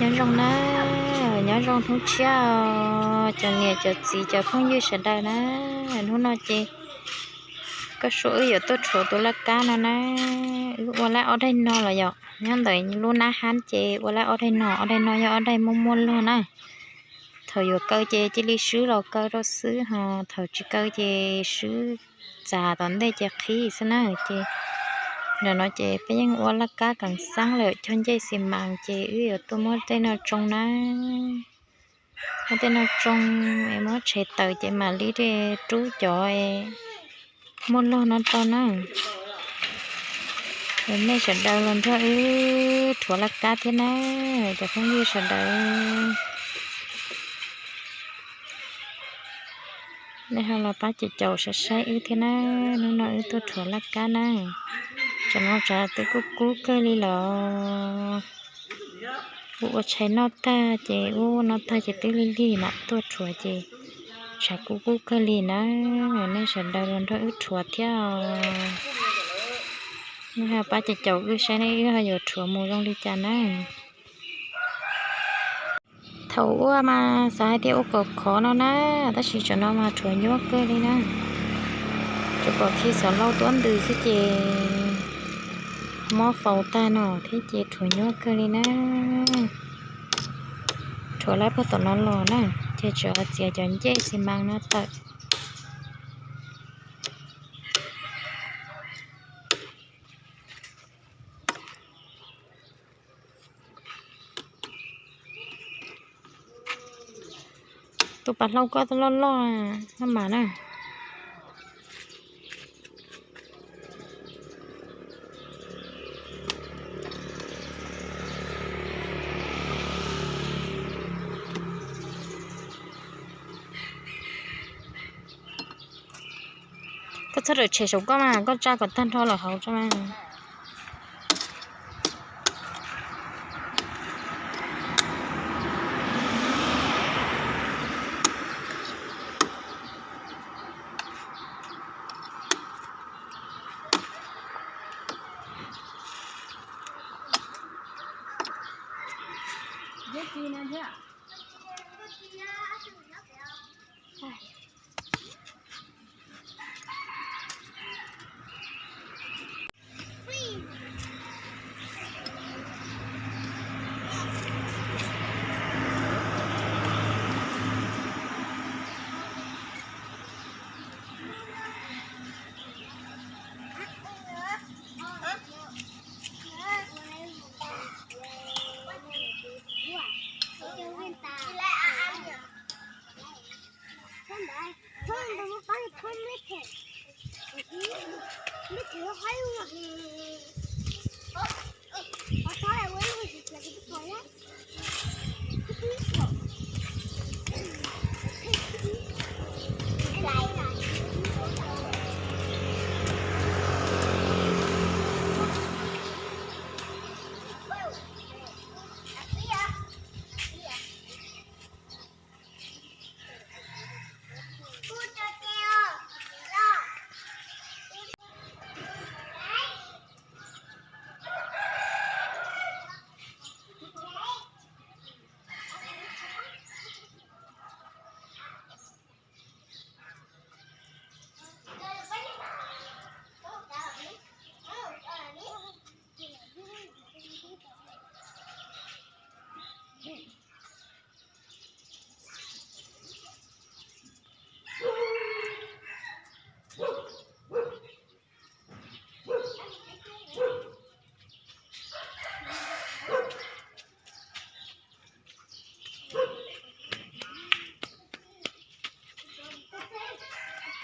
Nyob zoo na, nyob zoo hnub tshiab, cov niam cov txiv cov phooj ywg sawv daws na. Hnub no ces Nkauj Sua wb yuav tuaj rhuav tus laj kab no na. Wb ua laib ob daig no los yom, nyob ntawm lub nab hab ces ua laib ob daig no, ob daig no yog ob daig muaj muaj log na. Thaum yuav kaw ces cia li swb los kaw rau xwb, ho thaum tsis kaw ces swb txav tom ntej ces qhib xwb na. Ces ntawm no ces peb yeej ua laj kab keev xeeb lawm, cog ncej xi mas ces wb yuav tuaj muab tej no tsoo na. Muab tej no tsoo es muab tshem tawm ces mam li rub cov muaj log no rau na. Nej sawv daws los nrog wb rhuav laj kab thiab na, cov phooj ywg sawv daws. Nej ho los pab caum caum saib saib wb thiab na. Hnub no wb tuaj rhuav laj kab na. Tsam no tshav twb kub kub kawg li los. Wb ua tshais noj tag ces, wb noj tag ces twb lig lig mam tuaj rhuav ces tshav kub kub kawg li na. Nej sawv daws los nrog wb rhuav thiab os. Nej ho pab caum caum wb saib wb ho yuav rhuav mus zoo li cas na. Thaum ub mas xav hais tias ua kom khov no na, tab sis tsam no mas rhuav nyuaj kawg li na. Tsuas kom khi xov laug tuab ntws xwb ces mob faus tag no thiab ces rhuav nyuaj kawg li na. Rhuav lawm puag tom no los na, ces tsuas txiav cov ncej xi mas no tawm. Tus pas hlau koj loj loj maj mam na. Koj txhob rawm tshem saum koj mas, koj tsa kom tag nrho lawm hauv tso mas.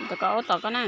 Ntawm koj ua tom koj na.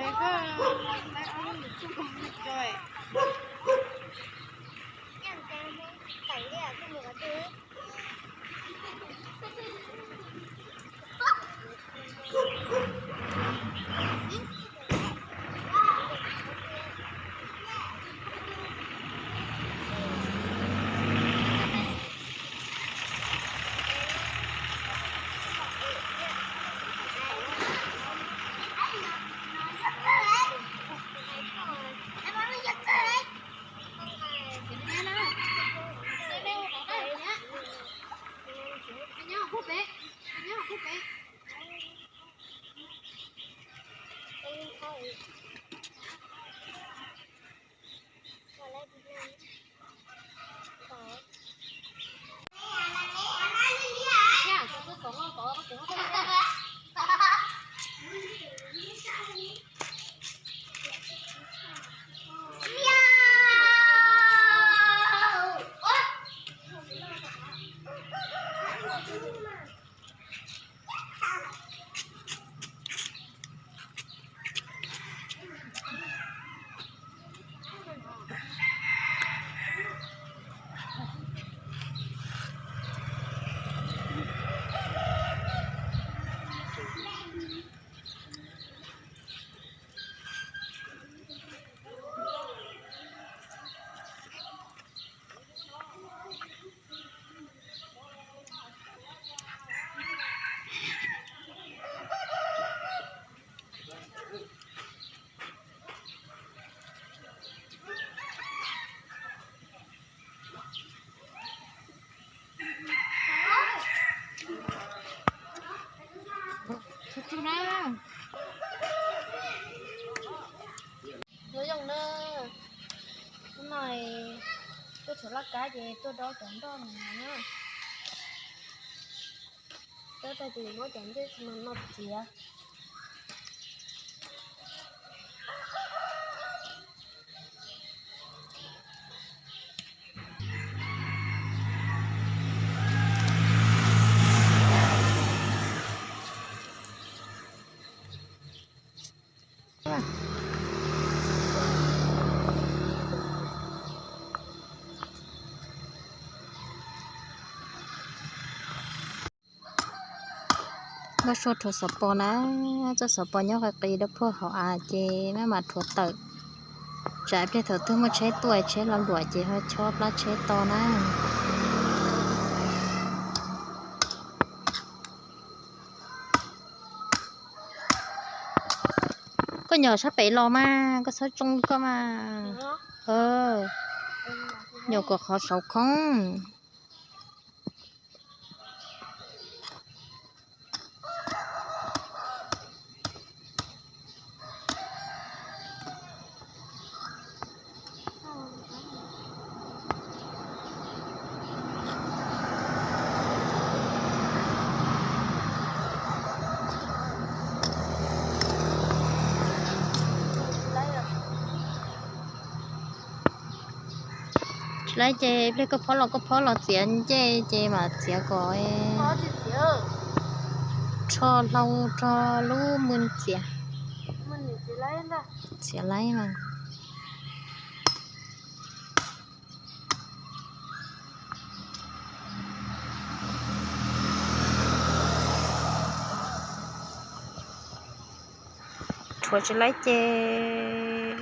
Nyob zoo na, hnub no tuaj tshuam laj kab ces tuaj dob cov nroj no na. Dob tag ces muab cov ncej no txiav. Muab sua rhuav xov pos na, txoj xov pos nyob qis qis dawb paug hauv av ces maj mam rhuav tawm. Tsam pliag thaum twg muaj tsheb tuaj tsheb los luam ces ho chob plab tsheb to na. Koj nyom sab pem los mas, koj txhob tsoo koj mas. Nyom kom qhov saud khoob. Tsis laib ces pliag koj phob los koj phob los txiav ncej ces mam txiav kom rho hlau rau lub mws txiav. Txiav laib mas. Rhuav tsis laib ces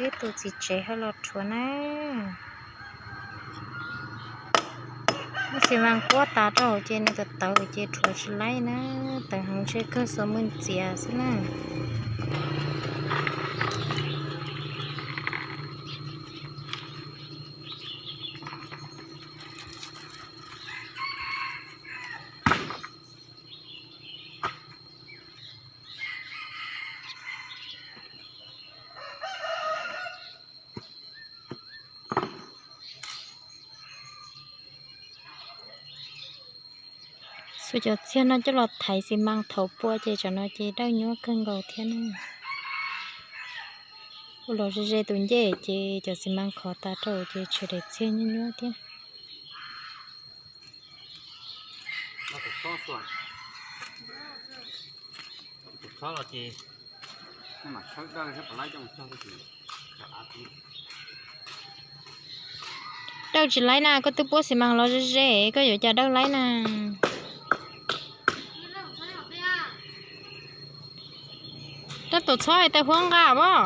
ib tug txiv tsev ho los rhuav na. Muab xi mas kuab tas rau ces nws tawv tawv ces rhuav tsis laib na. Tawv heev ntshe kawg xuas mws txiav xwb na. Xuas cov txiag no coj los thaiv xi mas thaum pua ces tsam no ces dawb nyuab kawg nkaus thiab na. Ua los ze ze tus ncej ces cov xi mas qhov tas rau ces tshuav daim txiag nyuab nyuab thiab. Tus txhob los ces Dawj tsis laib na, koj twb puab xi mas los ze ze, koj yuav cas dawj laib na. Tab tom txhob hais tias huab nqa as.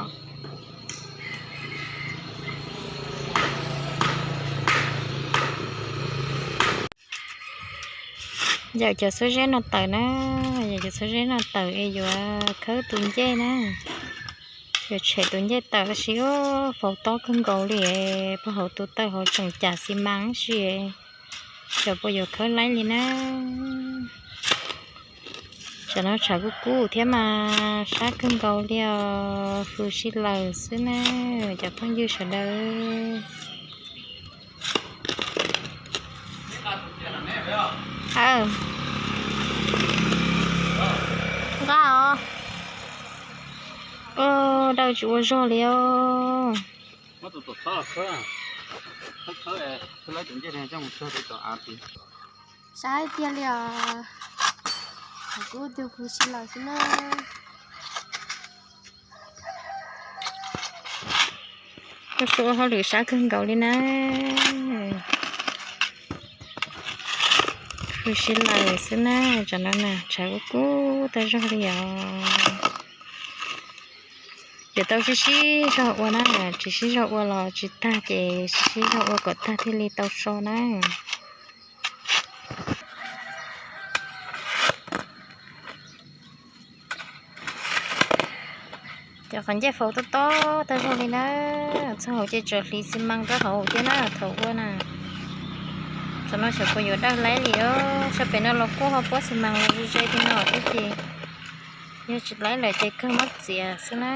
Yawm cov xuab zeb no tawm na, yawm cov xuab zeb no tawm es yuav khawb tus ncej na. Yuav tshem tus ncej tawm tab sis faus tob kawg nkaus li, puag hauv tus taw hauv tseem cam xi mas si, xyov puas yuav khawb laib li na. Tsam no tshav kub kub thiab mas sab kawg nkaus li os, hws si lawm xwb na cov phooj ywg sawv daws. Nqa os. Dawj tsis ua zog li os. Sab tiag li os. Kuv tus hws si lawm xwb na. Kuj ua hauj lwm sab kawg nkaus li na. Hws si lawm xwb na, tsam no na tshav kub kub tag zog li os. Ces tau sib sib zog ua na, tsis sib zog ua los tsis tag ces sib sib zog ua kom tag thiaj li tau so na. Cov qhov ncej faus tob tob tag zog li na, txog hauv ces tseem hliv xi mas rau hauv thiab na thaum ua na. Tsam no xyov puas yuav dawj laib li os, sab pem no los kuj ho puab xi mas los ze ze li no thiab ces yog tsis laib lawm ces kawg muab txiav xwb na.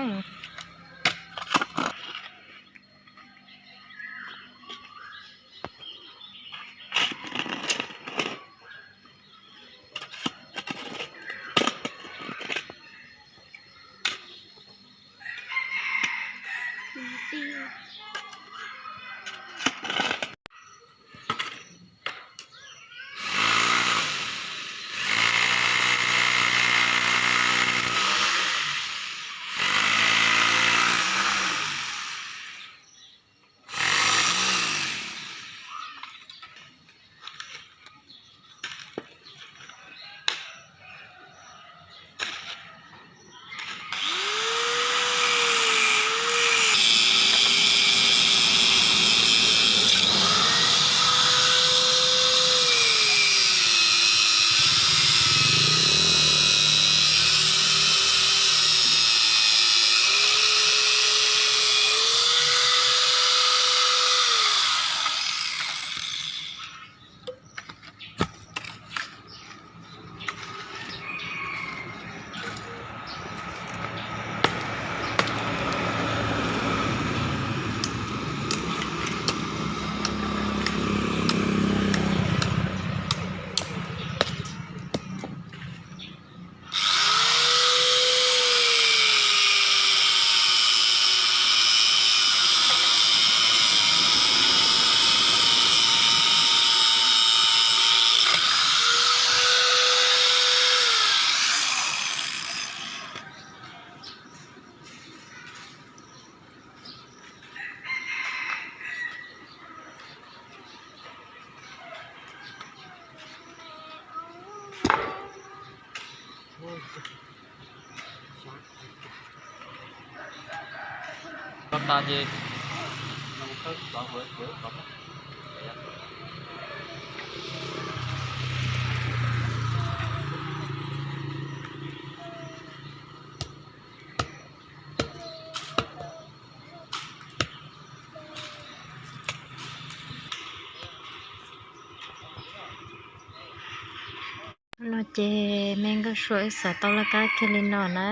No ces me Nkauj Sua wb xov tau laj kab kiag li no na,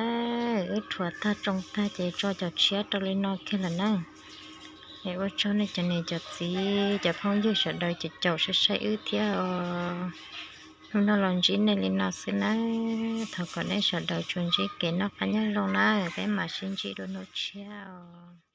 wb rhuav tag tsoo tag ces tso cov tshiab rau li no kiag lawm na. Es ua tsaug nej cov niam cov txiv cov phooj ywg sawv daws caum caum saib saib wb thiab os. Hnub no los ntsib nej li no xwb na, thov kom nej sawv daws tsuas ntsib kev noj qab nyob zoo na, peb mam sib ntsib dua hnub tshiab os.